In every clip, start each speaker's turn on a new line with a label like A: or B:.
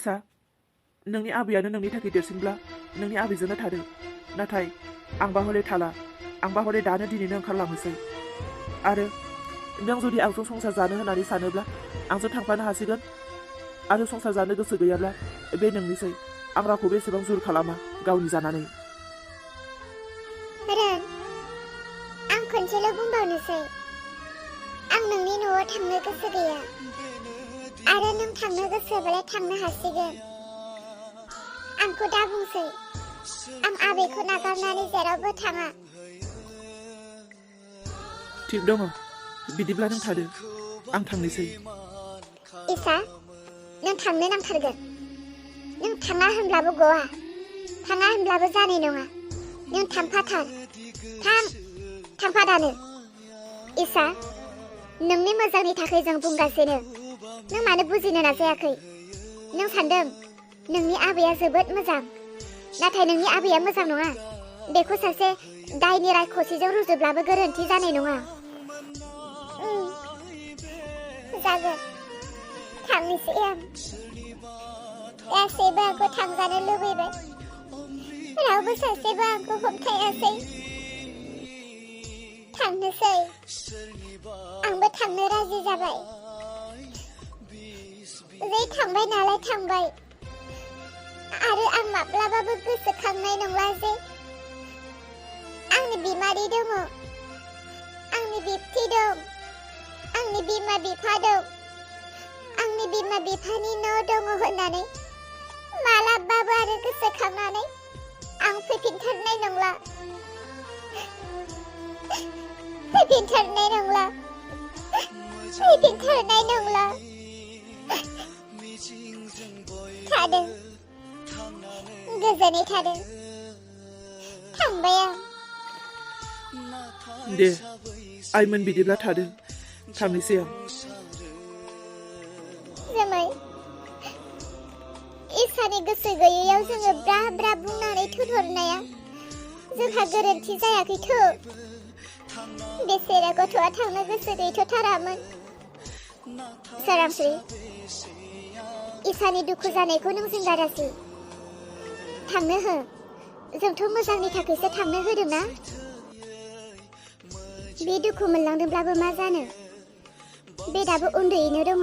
A: इसा नोंनि आबैयानो नोंनि थाखाय देरसिनब्ला नोंनि आबैजोंनो थादो नाथाय आंबा हले थाला आंबा हले दानो दिनैनो ओंखारलांनोसै आरो नों जुदि आंजों संसार जानो होननानै सानोब्ला आंजों थांफानो हासिगोन आरो संसार जानो गोसो गैयाब्ला बे नोंनिसै आं रावखौबो एसेबां जुर खालामा गावनि जानानै
B: रोन आं खनसेल' बुंबावनोसै आं नोंनि न'आव थांनो गोसो गैया आरो नों थांनो गोसोबालाय थांनो हासिगोन आंखौ दा बुंसै आं आबैखौ नागारनानै जेरावबो थाङा
A: थिग दङ बिदिब्ला नों थादो आं थांनोसै
B: इसा नों थांनो नांथारगोन नों थाङा होनब्लाबो गवा थाङा होनब्लाबो जानाय नङा नों थांफाथार थांफादानो इसा नोंनि मोजांनि थाखाय जों बुंगासिनो नों मानो बुजिनो नाजायाखै नों सानदों नोंनि आबैया जोबोद मोजां नाथाय नोंनि आबैया मोजां नङा बेखौ सासे दायनि रायखसिजों रुजुब्लाबो गोरोन्थि जानाय नङा जागोन थांनोसै आं गासैबो आंखौ थांजानो लुबैबाय रावबो सासेबो आंखौ हमथायासै थांनोसै आंबो थांनो राजि जाबाय जै थांबाय नालाय थांबाय आरो आं माब्लाबाबो गोसोखांनाय नंला जे आंनि बिमादै दङ आंनि बिबथै दं आंनि बिमा बिफा दं आंनि बिमा बिफानि न' दङ होननानै मालाबाबो आरो गोसोखांनानै आं फैफिनथारनाय नंला फैफिनथारनाय नंला थादों गोजोनै थादों थांबाय आं
A: दे आइमोन बिदिब्ला थादो थांनोसै आं
B: जोमै इसानि गोसो गैयैयाव जोङो ब्रा ब्रा बुंनानै थुनहरनाया जोंहा गोरोन्थि जायाखैथ' बेसेरा गथ'आ थांनो गोसो गैथ'थारामोन सोरांस्रि इसानि दुखु जानायखौ नों जिंगारासै थांनो हो जोंथ' मोजांनि थाखायसो थांनो होदोंना बे दुखु मोनलांदोंब्लाबो मा जानो बे दाबो उन्दैयैनो दङ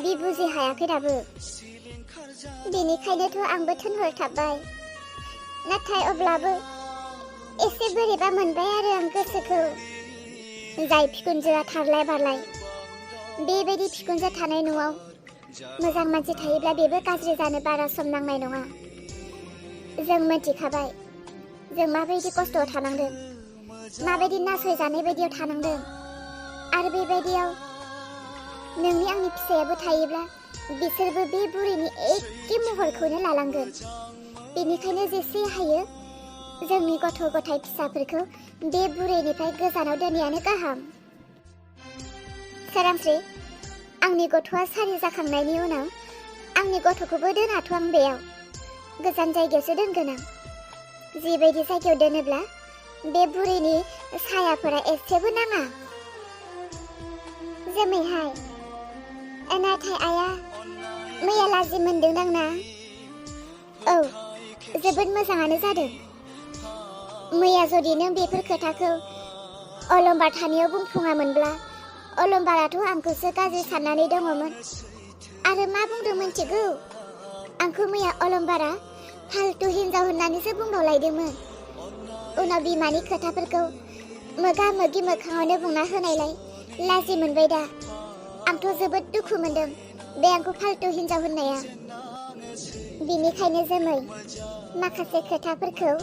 B: बे बुजि हायाखै दाबो बेनिखायनोथ' आंबो थोनहरथाबबाय नाथाय अब्लाबो एसे बोरैबा मोनबाय आरो आं गोसोखौ जाय बिकुनजोआ खारलाय बारलाय बेबायदि बिकुनजो थानाय न'आव मोजां मानसि थायोब्ला बेबो गाज्रि जानो बारा सम नांनाय नङा जों मिथिखाबाय जों माबायदि खस्थ'आव थानांदों माबायदि नासयजानाय बायदियाव थानांदों आरो बेबायदियाव नोंनि आंनि फिसायाबो थायोब्ला बिसोरबो बे बुरैनि एखे महरखौनो लालांगोन बेनिखायनो जेसे हायो जोंनि गथ' गथाय फिसाफोरखौ बे बुरैनिफ्राय गोजानाव दोननायानो गाहाम सोरांस्रि आंनि गथ'आ सारि जाखांनायनि उनाव आंनि गथ'खौबो दोनाथ' आं बेयाव गोजान जायगायावसो दोनगोन आं जिबायदि जायगायाव दोनोब्ला बे बुरैनि सायाफोरा एसेबो नाङा जोमैहाय नाथाय आया मैया लाजि मोनदों आंना औ जोबोद मोजाङानो जादों मैया जुदि नों बेफोर खोथाखौ अलंबार थानायाव बुंफुङामोनब्ला अलंबाराथ' आंखौसो गाज्रि साननानै दङमोन आरो मा बुंदों मिथिगौ आंखौ मैया अलंबारा फाल्तु हिन्जाव होननानैसो बुंबावलायदोंमोन उनाव बिमानि खोथाफोरखौ मोगा मोगि मोखाङावनो बुंना होनायलाय लाजि मोनबाय दा आंथ' जोबोद दुखु मोनदों बे आंखौ फाल्तु हिन्जाव होननाया बिनिखायनो जोमै माखासे खोथाफोरखौ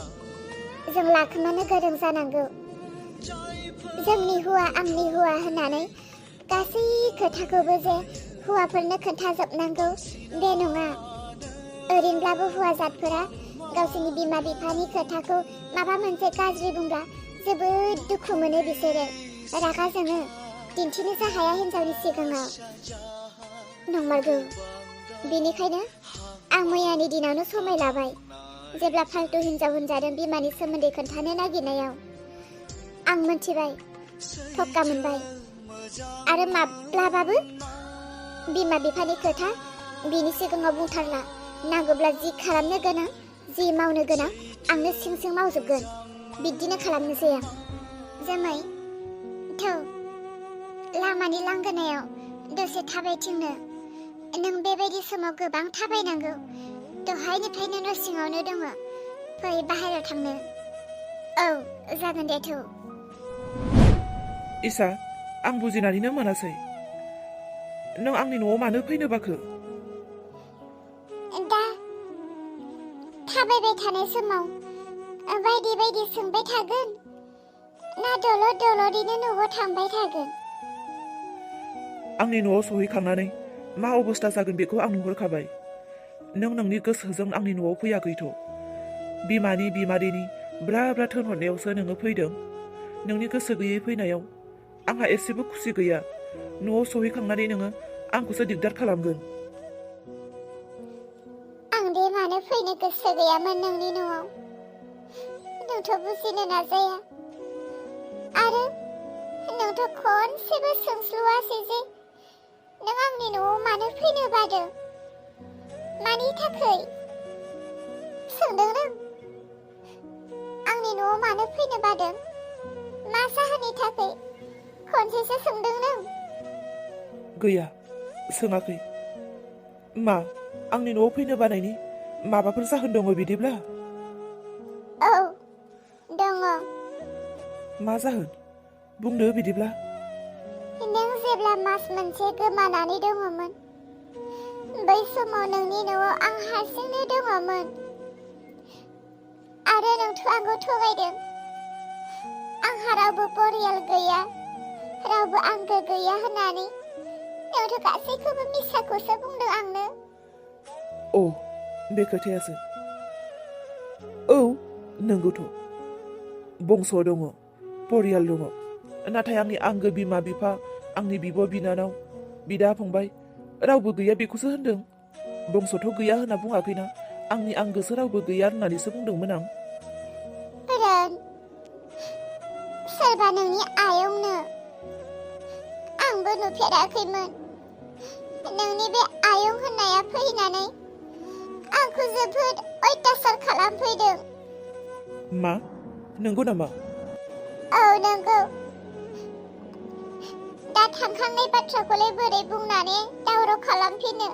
B: जों लाखोमानो गोरों जानांगौ जोंनि हौवा आंनि हौवा होननानै गासै खोथाखौबो जे हौवाफोरनो खोन्थाजोबनांगौ बे नङा ओरैनोब्लाबो हौवा जातफोरा गावसोरनि बिमा बिफानि खोथाखौ माबा मोनसे गाज्रि बुंब्ला जोबोद दुखु मोनो बिसोरो रागा जोङो दिन्थिनोसो हाया हिन्जावनि सिगाङाव नंमारगौ बेनिखायनो आं मैयानि दिनावनो समाय लाबाय जेब्ला फाल्तु हिन्जाव होनजादों बिमानि सोमोन्दै खोन्थानो नागिरनायाव आं मोनथिबाय थक्का मोनबाय आरो माब्लाबाबो बिमा बिफानि खोथा बिनि सिगाङाव बुंथारला नांगौब्ला जि खालामनो गोनां जि मावनो गोनां आंनो सिं सिं मावजोबगोन बिदिनो खालामनोसै आं जोमै थौ लामानि लांगोनायाव दसे थाबायथिंनो नों बेबायदि समाव गोबां थाबायनांगौ दहायनिफ्रायनो न' सिङावनो दङ फै बाहेरायाव थांनो औ जागोन दे थौ
A: इसा आं बुजिनानैनो मोनासै नों आंनि न'आव मानो फैनो बाखो
B: दा थाबायबाय थानाय समाव बायदि बायदि सोंबाय थागोन ना दलद दलदैनो न'आव थांबाय थागोन
A: आंनि न'आव सहैखांनानै मा अबस्था जागोन बेखौ आं नुहुरखाबाय नों नोंनि गोसोजों आंनि न'आव फैयाखैथ' बिमानि बिमादैनि ब्रा ब्रा थोनहरनायावसो नोङो फैदों नोंनि गोसो गैयै फैनायाव आंहा एसेबो खुसि गैया न'आव सहैखांनानै नोङो आंखौसो दिगदार खालामगोन
B: आं दे मानो फैनो गोसो गैयामोन नोंनि न'आव नोंथ' बुजिनो नाजाया आरो नोंथ' खनसेबो सोंस्लुआसै जे नों आंनि न'आव मानो फैनो बादों मानि थाखै सोंदों नों आंनि न'आव मानो फैनो बादों मा जाहोननि थाखै खनसेसो सोंदों नों
A: गैया सोङाखै मा आंनि न'आव फैनो बानायनि माबाफोर जाहोन दङ बिदिब्ला
B: औ दङ
A: मा जाहोन बुंदो बिदिब्ला
B: नों जेब्ला मास मोनसे गोमानानै दङमोन बै समाव नोंनि न'आव आं हारसिंनो दङमोन आरो नोंथ' आंखौ थगायदों आंहा रावबो परियाल गैया रावबो आंगो गैया होननानै नोंथ' गासैखौबो मिसाखौसो बुंदों आंनो
A: अ बे खोथायासो औ नंगौथ' बंस' दङ परियाल दङ नाथाय आंनि आंगो बिमा बिफा आंनि बिब' बिनानाव बिदा फंबाय रावबो गैया बेखौसो होनदों बंस'थ' गैया होनना बुङाखैना आंनि आंगोसो रावबो गैया होननानैसो बुंदोंमोन आं
B: सोरबा नोंनि आयंनो आंबो नुफेराखैमोन नोंनि बे आयं होननाया फैनानै आंखौ जोबोद अयथासार खालामफैदों
A: मा नंगौ नामा
B: औ नंगौ दा थांखांनाय बाथ्राखौलाय बोरै बुंनानै दावराव खालामफिनो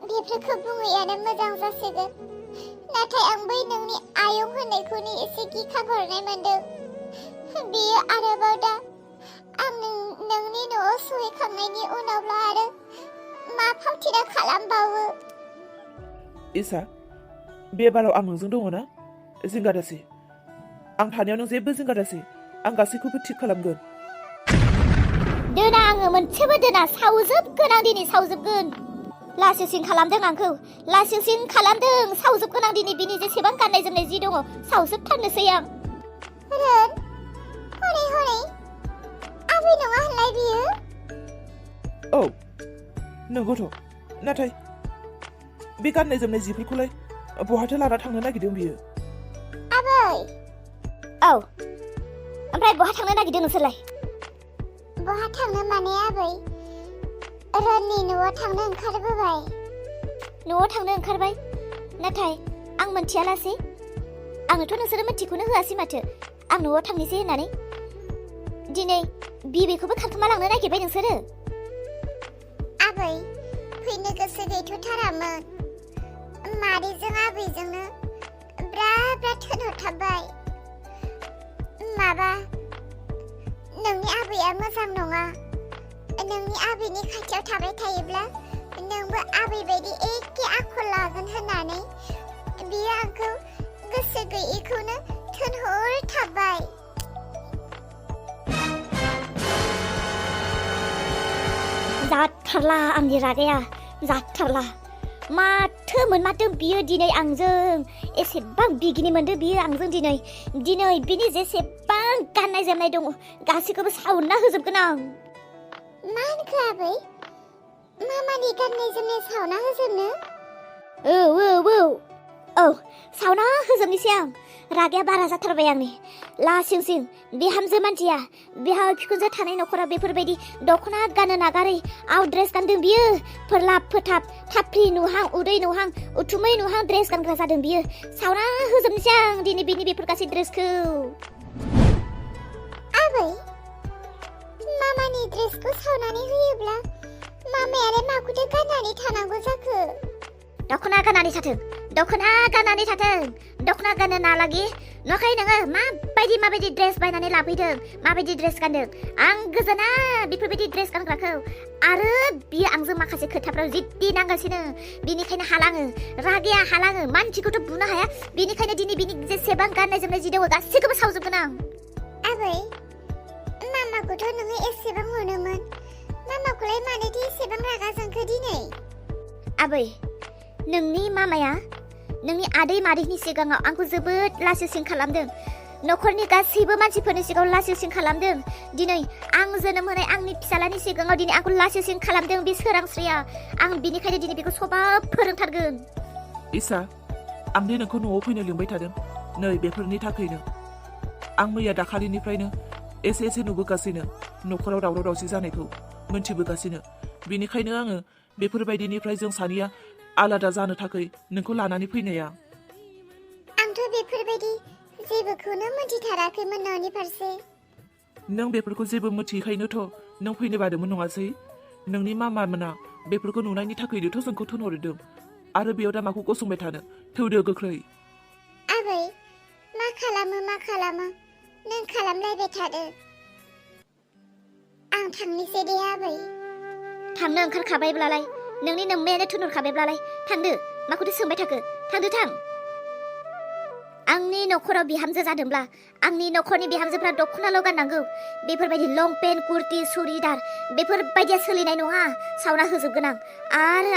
B: बेफोरखौ बुङैयानो मोजां जासिगोन नाथाय आं बै नोंनि आयं होननायखौनो एसे गिखांहरनाय मोनदों बेयो आरोबाव दा आं नोंनि न'आव सहैखांनायनि उनावब्ला आरो मा फावथिना खालामबावो
A: इसा बे बाराव आं नोंजों दङ ना जिंगादासि आं थानायाव नों जेबो जिंगादासि आं गासैखौबो थिग खालामगोन
B: दोना आङो मोनसेबो दोना सावजोबगोन आं दिनै सावजोबगोन लासिंसिं खालामदों आंखौ लासिंसिं खालामदों सावजोबगोन आं दिनै बिनि जेसेबां गाननाय जोमनाय जि दङ सावजोबथारनोसै आं रोन हनै हनै आबै नङा होनलाय बियो
A: औ नंगौथ' नाथाय बे गाननाय जोमनाय जिफोरखौलाय बहाथो लाना थांनो नागिरदों बियो
B: आबै औ ओमफ्राय बहा थांनो नागिरदों नोंसोरलाय बहा थांनो माने आबै रननि न'आव थांनो ओंखारबोबाय न'आव थांनो ओंखारबाय नाथाय आं मोनथियालासै आंनोथ' नोंसोरो मोनथिखौनो होआसै माथो आं न'आव थांनोसै होननानै दिनै बिबैखौबो खांखोमा लांनो नागिरबाय नोंसोरो आबै फैनो गोसो गैथ'थारामोन मादैजों आबैजोंनो ब्रा ब्रा थोनहरथाबबाय माबा नोंनि आबैया मोजां नङा नोंनि आबैनि खाथियाव थाबाय थायोब्ला नोंबो आबै बायदि एखे आखल लागोन होननानै बियो आंखौ गोसो गैयैखौनो थोनहरथाबबाय जाथारला आंनि रागाया जाथारला माथो बियो दिनै आंजों एसेबां बिगिनि मोनदों बियो आंजों दिनै बिनि जेसेबां गाननाय जोमनाय दङ गासैखौबो सावना होजोबगोन आं मा होनखो आबै मामानि गाननाय जोमनाय सावना होजोबनो औ औ सावना होजोबनोसै आं रागाया बारा जाथारबाय आंनि लासिंसिं बिहामजो मानसिया बिहाव बिखुनजो थानाय न'खराव बेफोरबायदि दख'ना गाननो नागारै आउट ड्रेस गानदों बियो फोरलाब फोथाब थाफ्रि नुहां उदै नुहां उथुमै नुहां ड्रेस गानग्रा जादों बियो सावना होजोबनोसै आं दिनै बिनि बेफोर गासै ड्रेसखौ आबै मामानि ड्रेसखौ सावनानै होयोब्ला मामायालाय माखौथो गाननानै थानांगौ जाखो दख'ना गाननानै थाथों दख'ना गाननो नालागि नखाय नोङो माबायदि ड्रेस बायनानै लाफैदों माबायदि ड्रेस गानदों आं गोजोना बेफोरबायदि ड्रेस गानग्राखौ आरो बियो आंजों माखासे खोथाफ्राव जिद्दि नांगासिनो बिनिखायनो हालाङो रागाया हालाङो मानसिखौथ' बुनो हाया बिनिखायनो दिनै बिनि जेसेबां गाननाय जोमनाय जि दङ गासैखौबो सावजोबगोन आं आबै मामाखौथ' नोङो एसेबां मोनोमोन मामाखौलाय मानोदि एसेबां रागा जोंखो दिनै आबै नोंनि मामाया नोंनि आदै मादैनि सिगाङाव आंखौ जोबोद लासिंसिं खालामदों न'खरनि गासैबो मानसिफोरनि सिगाङाव लासिंसिं खालामदों दिनै आं जोनोम होनाय आंनि फिसालानि सिगाङाव दिनै आंखौ लासिंसिं खालामदों बे सोरांस्रिया आं बिनिखायनो दिनै बेखौ सबाब फोरोंथारगोन
A: इसा आं दि नोंखौ न'आव फैनो लिंबाय थादों नै बेफोरनि थाखायनो आं मैया दाखालिनिफ्रायनो एसे नुबोगासिनो न'खराव दावराव दावसि जानायखौ मोनथिबोगासिनो बिनिखायनो आङो बेफोरबायदिनिफ्राय जों सानैया आलादा जानो थाखाय नोंखौ लानानै फैनाया
B: आंथ' बेफोरबायदि जेबोखौनो मोनथिथाराखैमोन न'नि फारसे
A: नों बेफोरखौ जेबो मोनथियैखायनोथ' नों फैनो बादोंमोन नङासै नोंनि मामा मोना बेफोरखौ नुनायनि थाखायनोथ' जोंखौ थोनहरदों आरो बेयाव दा माखौ गसंबाय थानो थौदो गोख्रै
B: आबै मा खालामो नों खालामलायबाय थादो आं थांनोसै दे आबै थांनो ओंखारखाबायब्लालाय नोंनि नोम्मायानो थुनहरखाबायब्लालाय थांदो माखौथो सोंबाय थाखो थां आंनि न'खराव बिहामजो जादोंब्ला आंनि न'खरनि बिहामजोफ्रा दख'नाल' गाननांगौ बेफोरबायदि लंपेन्ट कुर्ति सुरिदार बेफोरबायदिया सोलिनाय नङा सावना होजोबगोन आं आरो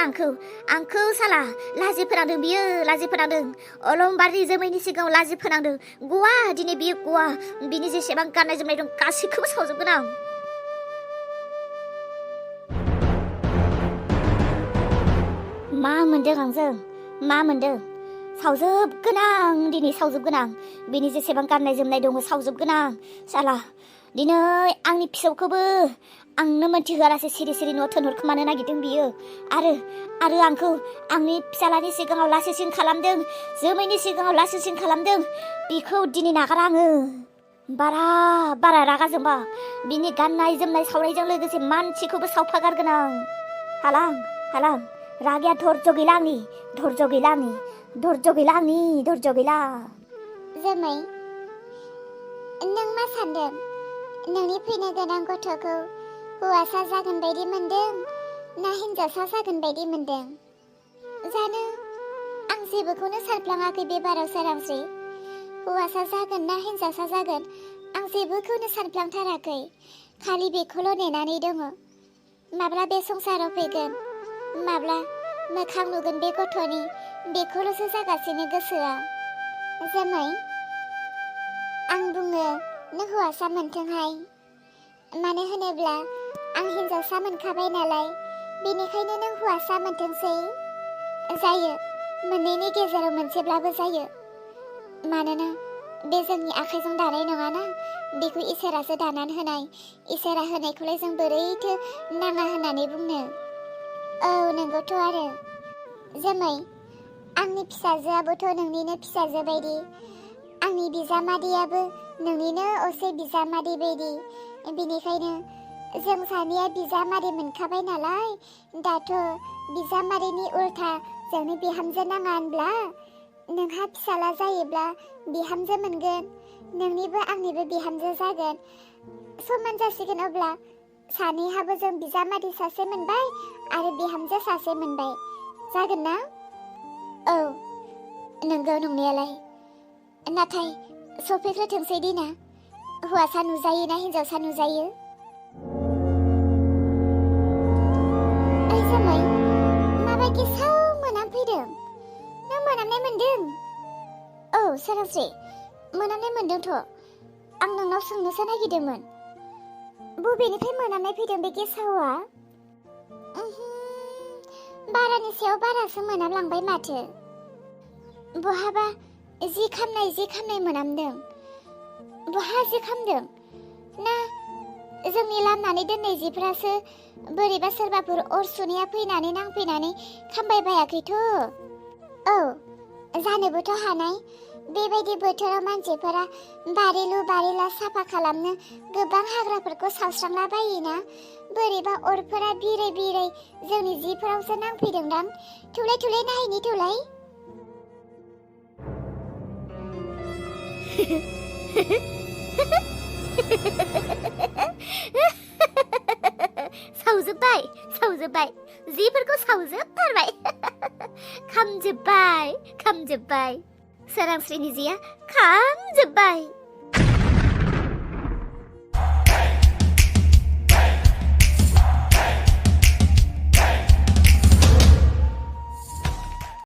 B: आंखौ साला लाजि फोनांदों बियो लाजि फोनांदों अलंबारि जोमैनि सिगाङाव लाजि फोनांदों गवा दिनै बियो गवा बिनि जेसेबां गाननाय जोमनाय दं गासैखौबो सावजोबगोन आं मा मोनदों आंजों मा मोनदों सावजोबगोन आं दिनै सावजोबगोन आं बिनि जेसेबां गाननाय जोमनाय दङ सावजोबगोन आं साला दिनै आंनि फिसौखौबो आंनो मोनथिहोआलासे सिरि न'आव थोनहरखोमानो नागिरदों बियो आरो आंखौ आंनि फिसालानि सिगाङाव लासिंसिं खालामदों जोमैनि सिगाङाव लासिंसिं खालामदों बिखौ दिनै नागारा आङो बारा रागा जोंबा बिनि गाननाय जोमनाय सावनायजों लोगोसे मानसिखौबो सावफागारगोन आं हालां रागाया धर्ज गैला आंनि धर्ज गैला जोमै नों मा सानदों नोंनि फैनो गोनां गथ'खौ हौवासा जागोन बायदि मोनदों ना हिन्जावसा जागोन बायदि मोनदों जानो आं जेबोखौनो सानफ्लाङाखै बे बाराव सोरांस्रि हौवासा जागोन ना हिन्जावसा जागोन आं जेबोखौनो सानफ्लांथाराखै खालि बेखौल' नेनानै दङ माब्ला बे संसाराव फैगोन माब्ला मोखां नुगोन बे गथ'नि बेखौल'सो जागासिनो गोसोआ जोमै आं बुङो नों हौवासा मोनथोंहाय मानो होनोब्ला आं हिन्जावसा मोनखाबाय नालाय बेनिखायनो नों हौवासा मोनथोंसै जायो मोननैनि गेजेराव मोनसेब्लाबो जायो मानोना बे जोंनि आखाइजों दानाय नङाना बेखौ इसोरासो दानानै होनाय इसोरा होनायखौलाय जों बोरैथो नाङा होननानै बुंनो औ नंगौथ' आरो जोमै आंनि फिसाजोआबोथ' नोंनिनो फिसाजो बायदि आंनि बिजामादैयाबो नोंनिनो असे बिजामादै बायदि बेनिखायनो जों सानैया बिजामादै मोनखाबाय नालाय दाथ' बिजामादैनि उल्था जोंनो बिहामजो नाङा होनब्ला नोंहा फिसाला जायोब्ला बिहामजो मोनगोन नोंनिबो आंनिबो बिहामजो जागोन समान जासिगोन अब्ला सानैहाबो जों बिजामादै सासे मोनबाय आरो बिहामजो सासे मोनबाय जागोन ना औ नंगौ नंनायालाय नाथाय सफैग्रोथोंसै दिना हौवासा नुजायो ना हिन्जावसा नुजायो ओइ जोमै माबायदि साव मोनामफैदों नों मोनामनाय मोनदों औ सोरांस्रि मोनामनाय मोनदोंथ' आं नोंनाव सोंनोसो नागिरदोंमोन बबेनिफ्राय मोनामनाय फैदों बे गेसावा बारानि सायाव बारासो मोनामलांबाय माथो बहाबा जि खामनाय मोनामदों। बहा जि खामदों? ना जोंनि लामनानै दोननाय जिफ्रासो बोरैबा सोरबाफोर अर सुनाया फैनानै नांफैनानै खामबाय बायाखैथ'? औ, जानोबोथ' हानाय। बेबायदि बोथोराव मानसिफोरा बारिलु बारिला साफा खालामनो गोबां हाग्राफोरखौ सावस्रांला बायोना। बोरैबा अरफोरा बिरै बिरै जोंनि जिफोरावसो नांफैदोंदां। थौलाय नायनि थौलाय। सावजोब्बाय जिफोरखौ सावजोबथारबाय। खामजोब्बाय सोरांस्रिनि जिया खामजोब्बाय।